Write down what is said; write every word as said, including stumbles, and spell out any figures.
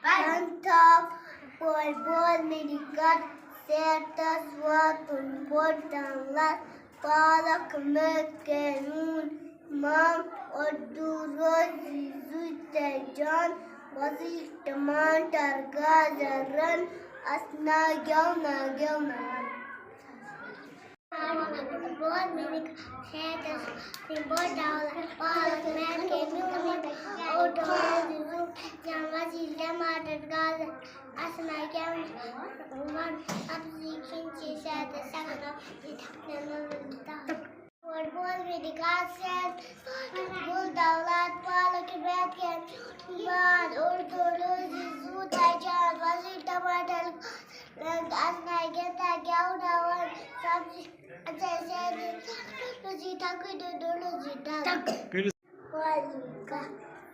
پنتھا پورِ بول مےٚ نِکَت، صحتس واتُن بوٚڑ دولت۔ پالک مےٚ کیٛاہ میون مام، اردو روزی زُتہِ جان۔ وۄزٕلۍ ٹماٹر گازرن، اسنا گٮ۪ونا گٮ۪ونا۔ بول مےٚ نِکَت، صحتس بوٚڑ دولت۔ پالک مےٚ کیٛاہ میون مام، اردو روزی زُتہِ جان۔ وۄزٕلۍ ٹماٹر گازر، اسنا گٮ۪ونا۔ سبزی کھیٚنۍ چھِ صحتس سکھ۔ فٹ بال مےٚ نِکَت، صحتس بوٚڑ دولت۔ پالک مےٚ کیٛاہ میون مام، اردو روزی زُتہِ جان۔ وۄزٕلۍ ٹماٹر رنگ، اسنا گٮ۪ونا گٮ۪ونا۔ سبزی کھیٚنۍ چھِ صحتس سکھ۔ روزی تھکوی دو دو روزی ڈل۔ بول مےٚ نِکَت۔